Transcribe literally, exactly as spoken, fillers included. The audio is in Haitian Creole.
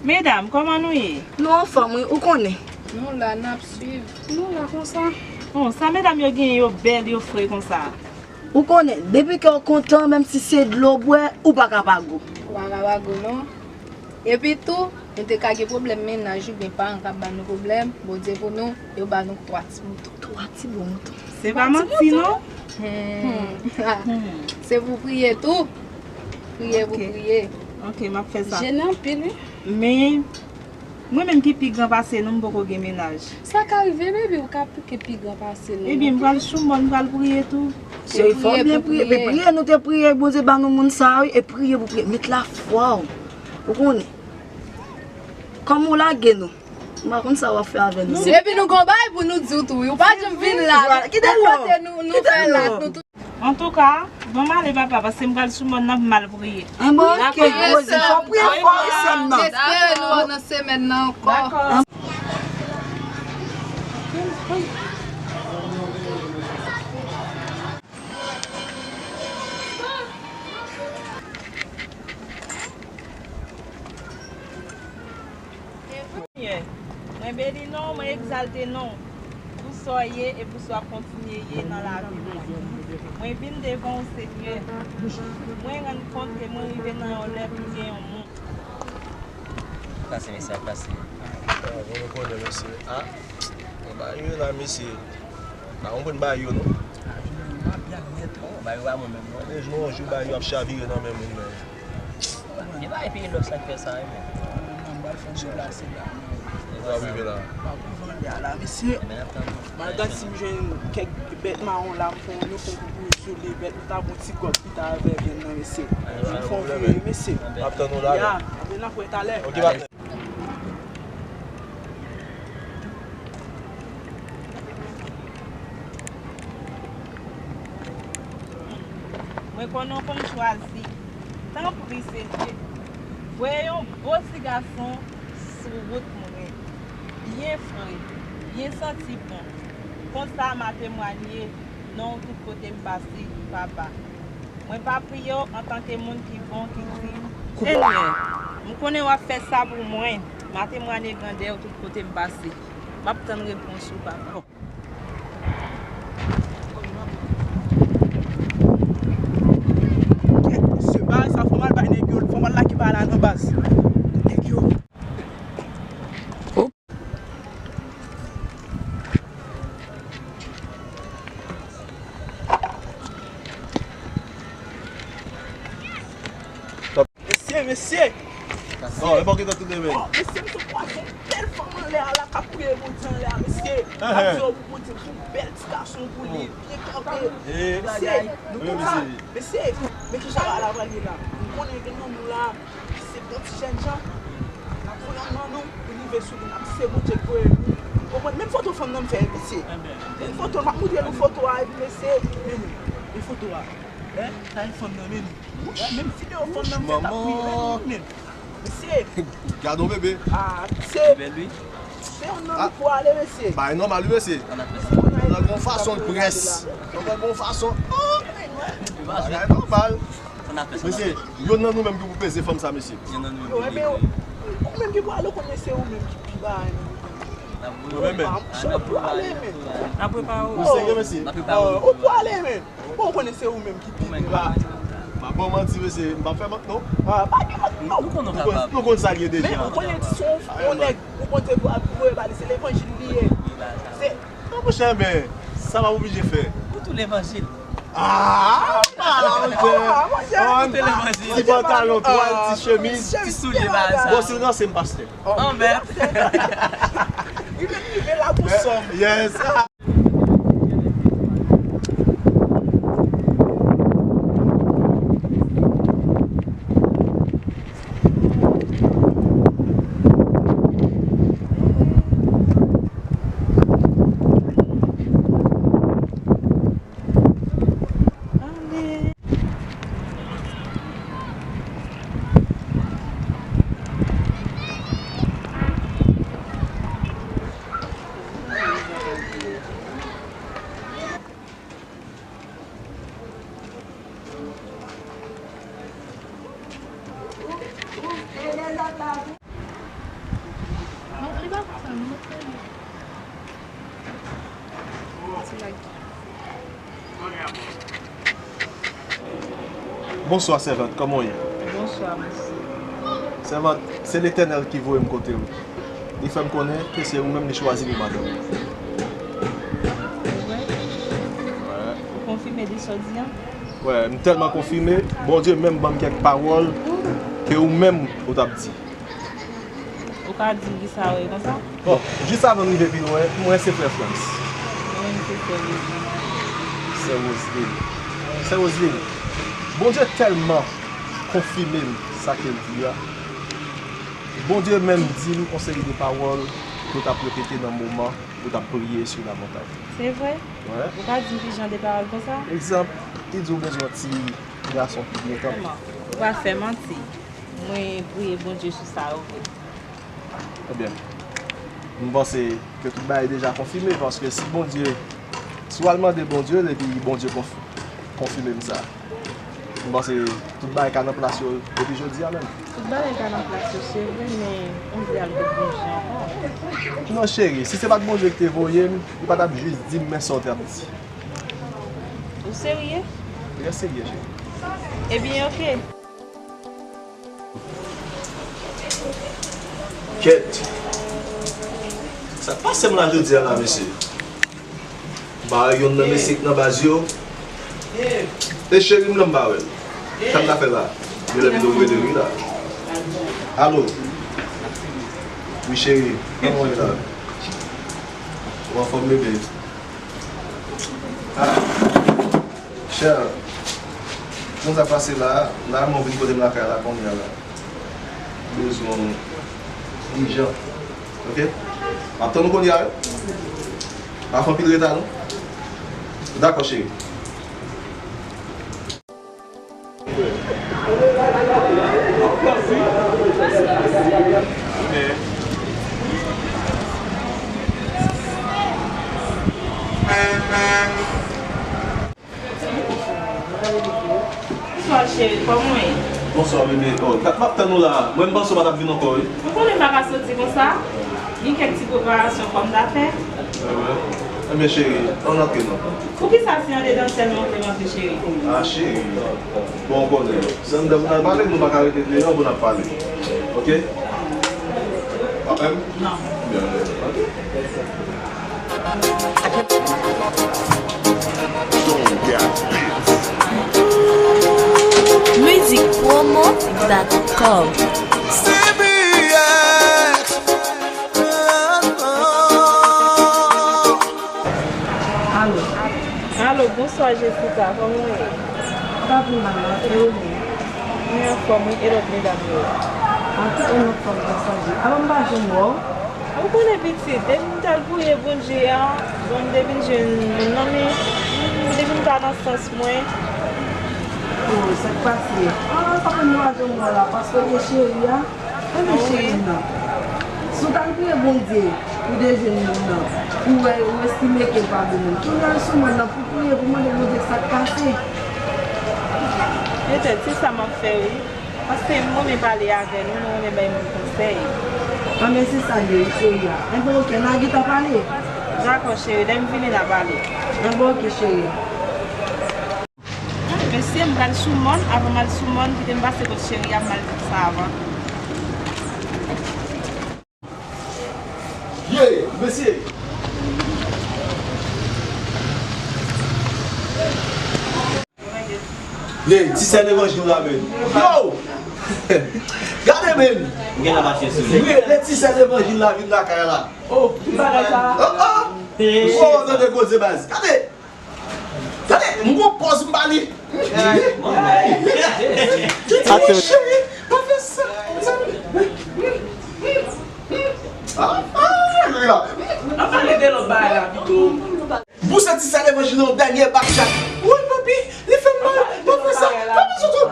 Medam, kòman nou ye? Nou anfòm, wi, ou konnen. Nou la, n ap swiv. Nou la konsa. Bon, sa medam yo genyen, yo bèl, yo fre konsa. Ou konnen, depi kè w kontan, menm si se dlo w bwè, ou pa ka pa gou. Ou pa ka pa gou, non. Epi tou, nou te ka gen pwoblèm mennaj oubyen paran k ap ba nou pwoblèm, Bondye pou nou, yo ba nou twa ti mouton. Twa ti bon mouton. Se pa manti, non? Hmm. Se pou priye tou. Priye pou priye. Ok, m ap fè sa. Jennen anpil, wi. Men, mwen menm ki pi gran pase nou, m poko gen mennaj. Sa ka rive, baby, ou ka pi, ke pi gran pase nou. Ebyen, m pral choumòn, m pral priye tou. Se fò byen priye, men priye, nou te priye, Bondye ba nou moun sa, wi, e priye pou priye. Met lafwa w. Ou konnen. Kòm ou lage nou. M pa konn sa w ap fè avè nou. Epi nou gon bagay pou nou di w tou, wi. Ou pa janm vin la. Kite l la. Kote nou, nou fè la, nou tou. Antouka, ban m ale papa, paske m pral sou mòn nan pou m al priye. An bon, ok, Rosie, fò w priye fò wi sè m nan. M espere nou wè w nan semèn nan ankò. Dakò. Senyè, mwen beni non w, mwen egzalte non w, pou sa w ye e pou sa w ap kontinye ye nan lavi mwen. Mwen vin devan w, Senyè. Mwen rann kont ke mwen rive nan yon lè pou gen yon moun. Pase, mesye, ap pase. Ah, bon, mwen konnen, mesye. Ah, mwen ba yo la, mesye. Pa konprann ba yo, non. Ah, jounen an pa byen nèt, non. Ba yo pa mwen menm, non. Mwen jou ba yo ap chavire nan men moun, men. Gen pa epi lòt sa k fè sa, wi, men. Mwen menm, mwen bal fè yon deplase la, men. Ou ap rive la. Pa pou vande a la, mesye. Malgre si m jwenn kèk bèt mawon la, m fè yon, nou fè yon kout sou li, bèt, nou ta bon ti gòt pita avè vyann nan, mesye. M fè yon vire, mesye. M ap tann ou la, non. Ya, anben n ap wè talè. Ok, pa Mwen konnen w konn chwazi. Tanpri, Senyè, voye yon bon ti gason sou wout mwen. Byen fre, byen santi bon. Konsa, m a temwanye non w tout kote m pase, Papa. Mwen pa priye w antanke moun ki bon, ki di, Senyè, m konnen w ap fè sa pou mwen. M a temwanye grandè w tout kote m pase. M ap tann repons ou, Papa. Se bagay sa, fò m al bay nèg yo, fò m al lage bagay la nan baz. Nèg yo. Mesye, mesye! Non, e pa gentan tounen, men. Oh, mesye, m sot kwaze yon bèl fanm anlè a la, k ap priye Bondye anlè a, mesye. L ap di, oh, pou Bondye, pou bèl ti gason pou li, byen kanpe. Mesye, nou konn sa. Mesye, men kijan bagay la pral ye la. M konnen gen nan nou la, se bon ti jèn jan. N ap voye yon nan nou, pou rive sou li, n ap se Bondye k voye l. Ou konprann? Menm foto fanm nan m fè, mesye. Menm foto, m ap montre nou foto a, epi mesye, men nou, men foto a. Hein? Sa e fanm nan, men nou. Menm videyo fanm nan m fè, t ap priye, men nou, men. Mesye. Gade yon bebe. Ah, se, se yon nan nou pou ale, mesye. Bagay nòmal, wi, mesye. Nan bon fason, l près. Nan bon fason. Bagay nòmal. Mesye, youn nan nou menm ki pou peze fanm sa, mesye. Youn nan nou menm pou peze. Ou menm ki pou ale, ou konnen se ou menm ki pi bagay nan. Ou menm menm. Ou pou ale, men. N ap prepare w. Ou serye, mesye? N ap prepare w. Ou pou ale, men. Bon, ou konnen se ou menm ki pi pi bagay. M ap ba w manti, mesye, m p ap fè mank, non. Ah, pa gen mank, non. Nou konn sa l ye deja. Men ou konnen, si yon nèg ou Bondye pou ap voye ba li, se levanjil li ye. Se Non, monchè, men, sa m ap oblije fè. Ou tou levanjil. Ah, ah, monchè. Ou tou levanjil. Ti pantalon twal, ti chemiz. Ti soulye, bagay sa. Bon, si w ranse m pastè. Oh, men. Li menm rive la pou sòm. Yes. Bonswa, sèvant, kòman w ye? Bonswa, mesye. Sèvant, se Letènèl ki voye m kote w. Li fè m konnen ke se ou menm li chwazi pou madanm. Vre? Ou konfime de sa w di an? Wè, m tèlman konfime, Bondye menm ban m kèk pawòl ke ou menm ou t ap di. Ou ka di m kisa w ye konsa? Bon, jis avan n rive pi lwen, mwen se frè Frans. Mwen se sè Roseline. Sè Roseline. Sè Roseline, Bondye tèlman konfime m sa ke l di a. Bondye menm di m yon seri de pawòl ke w t ap repete nan moman ou t ap priye sou lamontay. Se vre? Wè. Ou ka di m ki jan de pawòl konsa? Egzanp, li di w bezwen yon ti gason ki byen kanpe. Kòman? Ou pa fè manti. Mwen priye Bondye sou sa yo vre. Ebyen, m panse ke tout bagay deja konfime, paske si Bondye, si w al mande Bondye l, epi Bondye konf-, konfime m sa, m panse tout bagay ka nan plas yo depi jodi a menm. Tout bagay ka nan plas yo, se vre, men on di al kot Bondye ankò. Non, cheri, si se pa t Bondye ki te voye m, li pa t ap jis di m men sa w t ap di. Ou serye? Trè serye, cheri. Ebyen, oke. Kèt. Sa k pase m la jodi a la, mesye? M pa wè yonn nan mesye k nan baz yo. E cheri m nan m pa wè l. Sa m ta fè la? Genlè m dwe rele wi la. Alo. Wi cheri, kòman w ye la? Ou anfòm bebe? Ah. Chè, konn sa pase la, la mwen vin kote m lakay la kounye a la. Bezwen w ijan. Oke? M ap tann ou kounye a wi. Pa fè anpil reta non. Dakò cheri. Bonswa cheri, kòman w ye? Bonswa bebe. Oh, dat m ap tann ou la. Mwen m panse w pa t ap vin ankò wi. Ou konnen m pa ka soti konsa. Gen kèk ti preparasyon fò m ta fè. Ebyen, ebyen cheri, ann antre non. Poukisa se andedan sèlman w vle m antre cheri? Ah cheri, bon w konnen, se anndan pou n al pale, nou pa ka rete deyò pou n ap pale. Oke? Pwoblèm? Non. Byen, oke. Music Promo dot com. Alo. Alo, bonswa Jessica, kòman w ye? M pa pi mal non, e ou menm? Mwen anfòm wi, e lòt medam yo? Anpil e lòt fanm pasaje. Alo, m pa janm wè w. Ou konnen pitit, depi m t al priye Bondye a, bon, m te vin jwenn moun nan, men, mm, depi m pa nan sans mwen. Oh, sa k pase? Ah, sa fè m pa janm wè w la, paske w gen cheri a? Ebyen cheri m nan, si w t al priye Bondye pou w te jwenn moun nan, pou w wè, ou estime ke l pa bon moun, tounen al sou mòn nan pou w priye pou w mande Bondye sa k pase. Petèt se sa m ap fè wi. Paske m renmen pale avè nou, nou renmen bay moun konsèy. Anben se sa l ye wi cheri a. Enben oke, n a gentan pale. Dakò cheri, lè m vini n a pale. Enben oke cheri. Mesye, m pral sou mòn, avan m al sou mòn, kite m pase kot cheri a, m al di l sa avan. Ye, mesye! Le, ti sè levanjil la, men. Yo! Gade, men! M gentan mache sou li. Wi, le ti sè levanjil la vin lakay la. Oh, ki bagay sa? Oh, oh! Hey. Oh, tande koze baz. Gade! Gade, m gon pòz m ba li. Atè. Cheri, pa fè sa. Ah, ah, li la. N ap pale de lòt bagay la pito. Bouse ti sè levanjil nan dènye bak chak. Wi, papi, li fè m mal. Pa fè sa. Papi, sou tou.